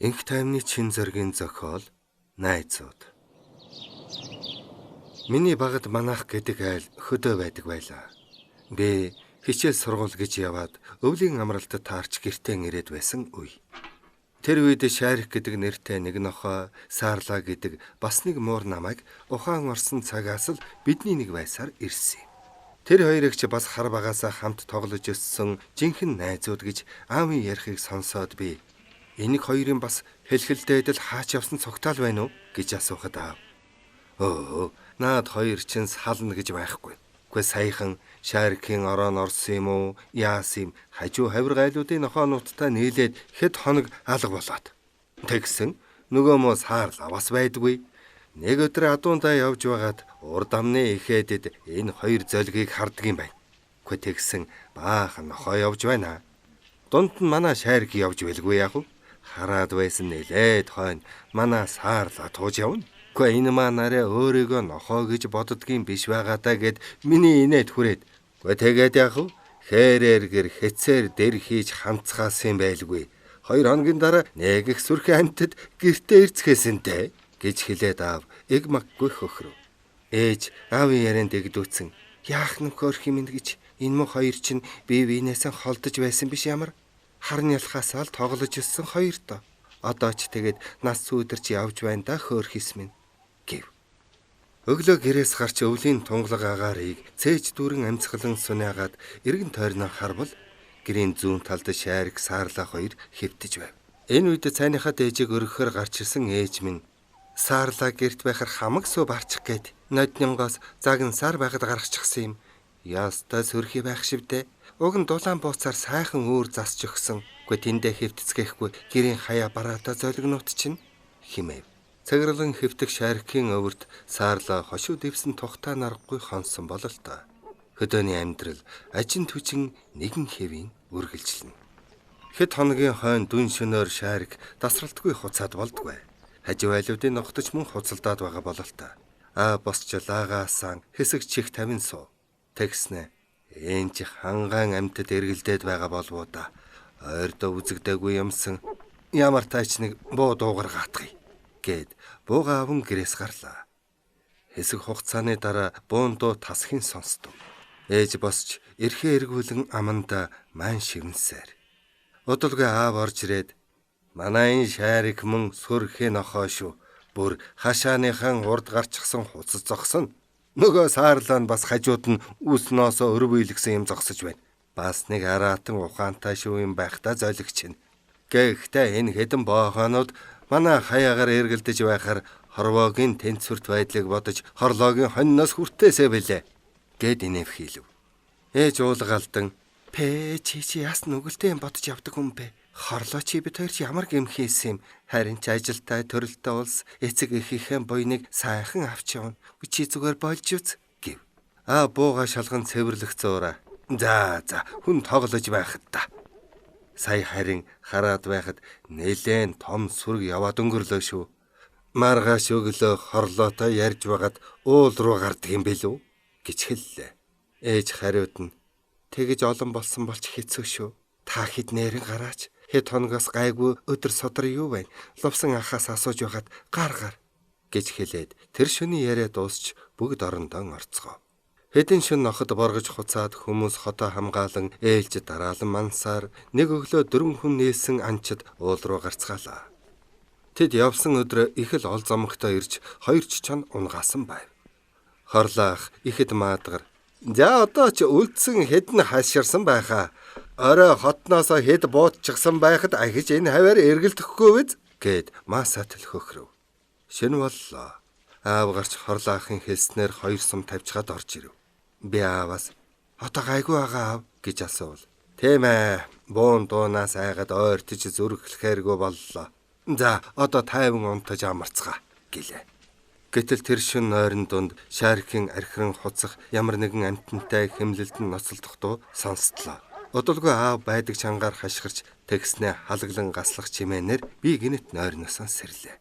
Инх таймны чин зоригийн зохиол Найзууд. Миний багад манах гэдэг айл хөдөө байдаг байлаа. Би хичээл сургууль гэж яваад өвлийн амралтад таарч гэртээ ирээд байсан үе. Тэр үед Шарик гэдэг нэртэй нэг нохой, Саарла гэдэг бас нэг муур намайг ухаан орсон цагаас л бидний нэг байсаар ирсэн юм. Тэр хоёрыг ч бас хар багаасаа хамт тоглож өссөн жинхэнэ найзууд гэж аавын ярихыг сонсоод би энэ хоёрын бас хэлхэлдээд л хаач явсан цогтаал байна уу гэж асуухад аав. Өө, наад хоёр чинь сална гэж байхгүй. Гэхдээ саяхан Шарикийн ороон орсон юм уу? Яасан юм? Хажуу хавир гайлуудын нохоонуудтай нийлээд хэд хоног алга болоод. Тэгсэн нөгөө муу саарла бас байдгүй. Нэг өдөр адуундаа явж байгаад урд амны ихэдэд энэ хоёр золгийг харддаг юм байна. Гэхдээ тэгсэн баахан нохоо явж байна. Дунд нь манай Шарик явж байлгүй яах вэ? Хараад байсан нэлээд хойно манай саарла тууж явна. Гэхдээ энэ маа нараа өөрийгөө нохоо гэж боддгийн биш байгаа даа гэд миний инээд хүрээд. Гэхдээ тэгээд яах вэ? Хээрээр гэр хэцээр дэр хийж ханцгаасан юм байлгүй. 2 хоногийн дараа нэг их сүрхий амьтад гэртээ ирцгээсэнтэй гэж хэлээд аав эг маггүй хөхрөв. Ээж аавын ярианд эгдүүцэн яах нь хөөрх юм гэж энэ мө хоёр чинь бие биенээсээ холдож байсан биш ямар харн ялхаасаа л тоглож өссөн хоёр доо. Одоо ч тэгээд нас сүүдэрч явж байна да хөөрх минь гэв. Өглөө гэрээс гарч өвлийн тунгалаг агаарыг цээж дүүрэн амьцгалан сунаагаад эргэн тойрноо харвал гэрийн зүүн талд Шарик Саарла хоёр хэвтэж байв. Энэ үед цайныхаа дээжийг өргөхөөр гарч ирсэн ээж минь Саарла гэрт байхаар хамаг суу барчих гээд ноднингоос загнасаар байхад гаргачихсан юм. Ястай сөрхий байх шивдэ. Уг нь дулаан бууцаар сайхан өөр засч өгсөн. Гэхдээ тэндээ хэвтцгээхгүй гэрийн хаяа бараатаа золигнууд чинь химээв. Цагирлан хэвтэх Шарикийн өвөрт Саарла хошуу дэвсэн тухтаа наргагүй хонсон бололтой. Хөдөөний амьдрал ажин түчин нэгэн хэвийн үргэлжлэнэ. Хэд хоногийн хойно дүн шөнөөр Шарик дасралтгүй хуцаад болдгүй. Хажуу айлуудын ногтож мөн хуцалдаад байгаа бололтой. Аа босч лагаасан хэсэг чих тавин суу. Тэгснэ. Энэ чи хангаан амьтад эргэлдээд байгаа болов уу да. Ойрдоо үзэгдээгүй юмсан. Ямар таач нэг буу дуугар гаатгая гэд бууга аван гэрээс гарлаа. Хэсэг хугацааны дараа буун дуу тасхин сонстов. Ээж босч эрхээ эргүүлэн аманда маань шивнсээр. Удалгүй аав орж ирээд манай энэ Шарик мөн сүрхий нохоо шүү. Бүр хашааныхан урд гарчихсан хуцас зогсон. Нөгөө Саарлаа нь бас хажууд нь үснөөсөө өрөв илгсэн юм зогсож байна. Бас нэг араатан ухаантай шүү юм байхдаа золигч нь. Гэхдээ энэ хэдэн боохоонууд манай хаяагаар эргэлдэж байхаар хорвоогийн тэнцвэрт байдлыг бодож хорлоогийн хоньноос хүртээсэ билээ гэд инээв хийлв. Ээж уулга алдан пэ чи чи яасан нүгэлтэй юм бодож явдаг юм бэ? Хорлоо чи бид хоёр чи ямар гэм хийсэн юм? Харин ч ажилтай төрөлтэй улс эцэг эхийнхээ буйныг сайхан авч явна. Чи зүгээр болж үз гэв. Аа бууга шалган цэвэрлэх зуураа. За за хүн тоглож байхад та. Сая харин хараад байхад нэлээн том сүрэг яваад өнгөрлөө шүү. Маргааш өглөө хорлоотой ярьж байгаад уул руу гардаг юм билүү гэж хэллээ. Ээж хариуд нь тэгэж олон болсон болч хэцүү шүү. Та хэд нэрэн гараач хэд хоногоос гайгүй өдөр содар юу вэ? Лувсан ахаас асууж байхад гар гар гэж хэлээд тэр шөнийн яриа дуусч бүгд орондоо орцгоо. Хэдэн шөн ноход боргож хуцаад хүмүүс хотоо хамгаалан ээлж дараалан мансаар нэг өглөө 4 хүн нээсэн анчид уул руу гарцгаалаа. Тэд явсан өдөр их л ол зомогтой ирж хоёр ч чон унгаасан байв. Хорлоох ихэд маадгар. За одоо ч үлдсэн хэдэн хаширсан байхаа. Орой хотноосоо хэд буудчихсан байхад ахиж энэ хаваар эргэлдэхгүй биз гэд маасаа төлхөхрөв. Шин боллоо. Аав гарч хорлоохын хэлснээр 2 сум тавьчихад орж ирэв. Би ааваас одоо гайгүй байгаа аав гэж асуувал. Тийм ээ. Буун дуунаас айгаад ойртож зүрхлэхээргүй боллоо. За одоо тайван унтаж амарцгаа гэлээ. Гэтэл тэр шин нойрон дунд Шарикийн архиран хуцах ямар нэгэн амьтантай хэмлэлдэн ноцолдох дуу сонсдлоо. Удалгүй аав байдаг чангаар хашгирч тэгснээ халаглан гаслах чимээнээр би гинэт нойрноосоо сэрлээ.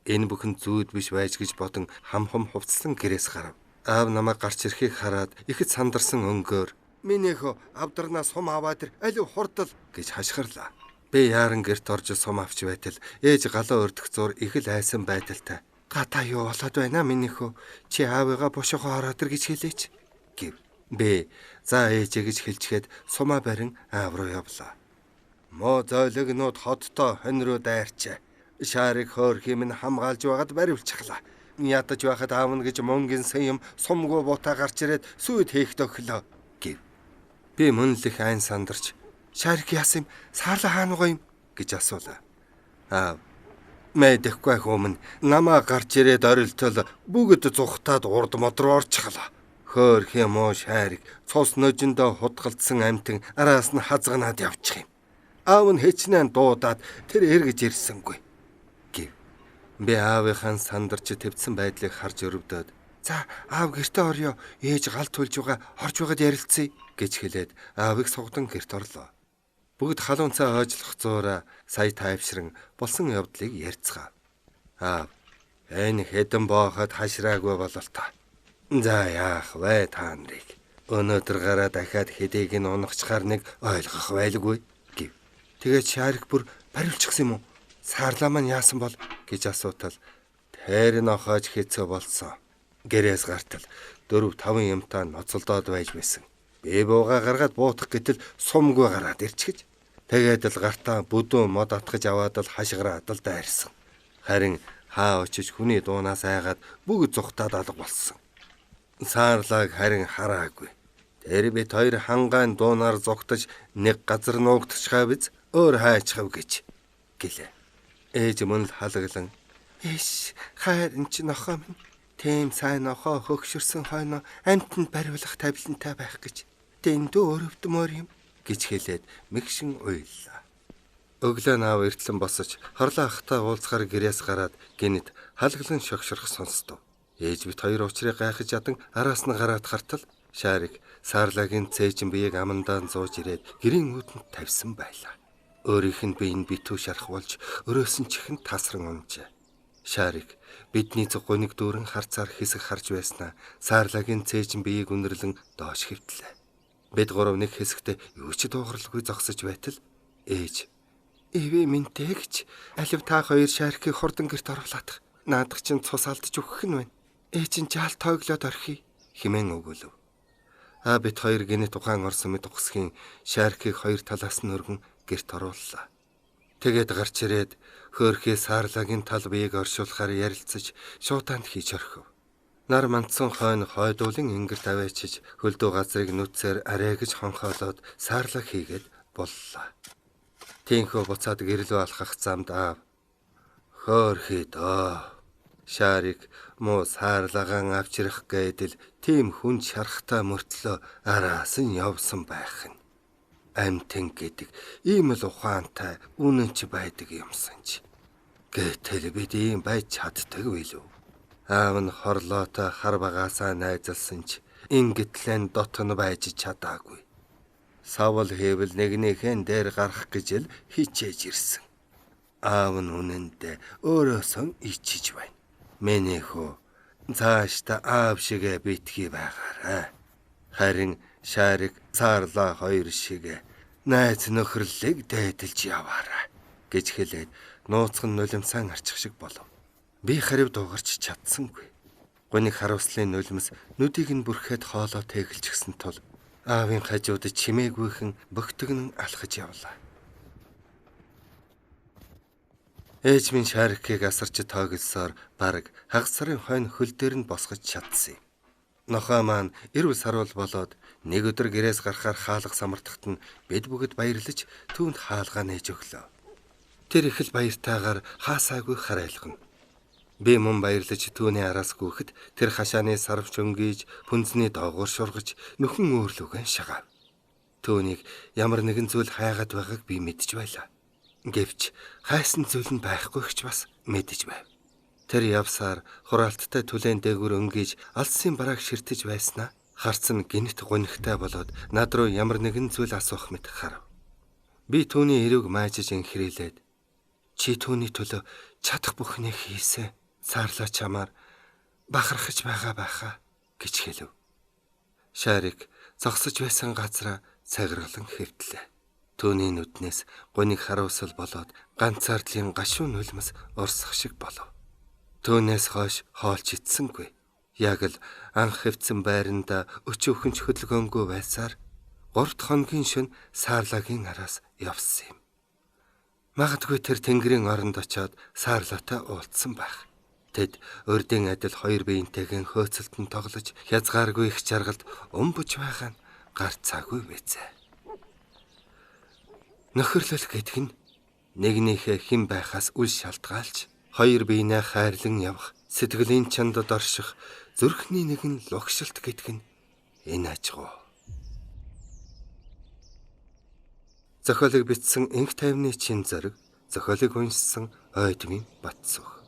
Энэ бүхэн зүүд биш байж гэж бодон хам хам хувцлан гэрээс гарав. Аав намайг гарч ирэхийг хараад ихэд сандарсан өнгөөр минийхөө авдарнаас сум аваад ир алив хурдл гэж хашгирлаа. Би яаран гэрт орж сум авч байтал ээж галаа өрдөх зур их л айсан байдалтай. Гата юу болоод байна миний хөө? Чи аавыгаа бушуухан ороод ир гэж хэлээч гэв. Би за ээжээ гэж хэлчихэд сумаа барин аав руу явлаа. Муу зойлогнууд хоттой хонь руу дайрчээ. Шаарыг хөөх юм нь хамгаалж байгаад бариулчихлаа. Ядаж байхад аавна гэж мөнгөн сан юм сумгүй бутаа гарч ирээд сүйд хийх төхлөө гэв. Би мөн л их айн сандарч Шаарик яасан юм? Саарлаа хаана байгаа юм гэж асуулаа. Аав мэдэхгүй хүмүүн намаа гарч ирээд орилтол бүгд зүхтаад урд мод руу орчихлаа. Хөөх юм уу шаарик цус нөжөндөө хутгалдсан амтан араас нь хазганаад явчих юм. Аав нь хэчнээн дуудаад тэр эргэж ирсэнгүй гэв. Би аавынхаа сандарч твцсэн байдлыг харж өрөвдөөд за аав гэртээ орё, ээж гал түлж байгаа, орж байгаад ярилцъя гэж хэлээд аавыг сугдан гэрт орлоо. Бүгд халуун цай хойжлох зуураа сая тайвшран болсон явдлыг ярьцгаав. Аав энэ хэдэн бооход хашраагүй болол та. За яах вэ та нарыг? Өнөөдөр гараа дахиад хэдийг нь унахчаар нэг ойлгох байлгүй гэв. Тэгээд Шарик бүр бариулчихсан юм уу? Саарлаа маань яасан бол гэж асуутал тэр нохойж хэцүү болсон. Гэрээс гартал 4 5 юмтаа ноцолдоод байж байсан. Би бууга гаргаад буутах гэтэл сумгүй гараад ирчихэж. Тэгээд л гартаа бүдүүн мод атгаж аваад л хашгираад л дайрсан. Харин хаа очиж хүний дуунаас айгаад бүгд зүхтаад алга болсон. Саарлааг харин хараагүй. Тэр бит хоёр хангаан дуунаар зугтаж нэг газар нуугдчихаа биз өөр хайчихав гэж гэлээ. Ээж мөн л халаглан "Эш хайр эн чи нохоо минь тийм сайн нохоо хөгшөрсөн хойноо амтанд бариулах тавилантай байх гэж дэндүү өрөвдмөр юм" гэж хэлээд мэгшин уйллаа. Өглөө наав эртлэн босож хорлоо ахтай уулзахаар гэрээс гараад гинэт халаглан шогшрох сонсдов. Ээж бит хоёр учрыг гайхаж ядан араас нь гараад хартал Шарик саарлагийн цээжин биеийг амандаа зууж ирээд гэрийн үүдэнд тавьсан байлаа. Өөрийнх нь бие нь битүү шарах болж өрөөсөн чихэнд тасран унжээ. Шарик бидний зүг гуниг дүүрэн харцаар хэсэг харж байснаа саарлагийн цээжин биеийг үнэрлэн доош хэвтлээ. Бид гурав нэг хэсэгтээ юу ч дуугарлгүй зогсож байтал ээж "Эвээ минь гэж алив та хоёр Шарикийг хурдан гэрт оруулаадах. Наадах чинь цус алдаж өгөх нь байна. Ээж чинь жаал тойглоод орхий" хэмээн өгөөлөв. А бит хоёр гинэт ухаан орсон мэт ухсхийн Шарикийг хоёр талаас нь өргөн гэрт орууллаа. Тэгээд гарч ирээд хөөрхий саарлагийн тал биеийг оршуулахаар ярилцаж шуутаанд хийж орхив. Нар мандсан хойно хойдуулын ингэрт аваачиж хөлдөө газрыг нүцээр арай гэж хонхоолоод саарлаг хийгээд боллоо. Тийнхөө буцаад гэрлөө алхах замд аав хөөрхий доо. Шарик муу саарлагаан авчрах гэдэл тийм хүн шарахтай мөртлөө араас нь явсан байх нь. Амтэн гэдэг ийм л ухаантай үнэн ч байдаг юмсан чи. Гэтэл бид ийм байж чаддаг билүү? Аав нь хорлоотой хар багаасаа найзалсан ч ингэтлэн дотн байж чадаагүй. Савл хийвэл нэгнийхэн дээр гарах гэж л хичээж ирсэн. Аав нь үнэндээ өөрөөсөн ичиж байна. Миний хөө цаашдаа аав шигэ битгий байгаарай. Харин Шарик саарлаа хоёр шигэ найз нөхөрлийг дээдэлж яваарай гэж хэлээд нууцхан нулимсаан арчих шиг болов. Би хариу дуугарч чадсангүй. Гуниг харуулслын нулимс нүдийг нь бүрхэд хоолой тэгэлчихсэн тул аавын хажууд чимээгүйхэн бөгтгөнөн алхаж явлаа. Ээж минь Шарикийг асарч тооглосоор бараг хагас сарын хойно хөл дээр нь босгож чадсан юм. Нохой маань эрүүл саруул болоод нэг өдөр гэрээс гарахаар хаалга самартахт нь бид бүгд баярлаж түүнд хаалгаа нээж өглөө. Тэр их л баяртайгаар хаасаагүй харайлгана. Би мөн баярлаж түүний араас гүйхэд тэр хашааны сарвч өнгийж пүнзний доогуур шургаж нөхөн өөрлөгөн шагаав. Түүнийг ямар нэгэн зүйл хайгаад байгааг би мэдж байлаа. Гэвч хайсан зүйл нь байхгүй ч бас мэдэж байв. Тэр явсаар хураалттай түлэн дээгүр өнгийж алсын барааг ширтэж байснаа харц нь гинт гунигтай болоод над руу ямар нэгэн зүйл асуух мэт харав. Би түүний эрүүг маажиж инхрийлээд чи түүний төлөө чадах бүхнийг хийсэн. Саарлаа чамаар бахархаж байгаа байхаа гэж хэлв. Шарик зогсож байсан газраа цагиргалан хэвтлээ. Түүний нүднээс гуниг харуулсал болоод ганцаардлын гашуун нулимс урсах шиг болов. Түүнээс хойш хоолч идсэнгүй. Яг л анх хэвцэн байранда өчүүхэн ч хөдөлгөөнгүй байсаар 3 дахь хоногийн шөнө Сарлагийн араас явсан юм. Магадгүй тэр тэнгэрийн оронд очиод Сарлатай уулзсан байх. Тэд урдын адил хоёр биеинтэйгэн хөөцөлтөн тоглож хязгааргүй их жаргалд өмбөж байгаа нь гарцаагүй байцээ. Нөхөрлөл гэдэг нь нэгнийхээ хэн байхаас үл шалтгаалж хоёр биенээ хайрлан явах, сэтгэлийн чандад орших зүрхний нэгэн лугшилт гэдэг нь энэ ажгуу. Зохиолыг бичсэн Инх тайвны чин зориг, зохиолыг уншсан Ойдмын Батсүх.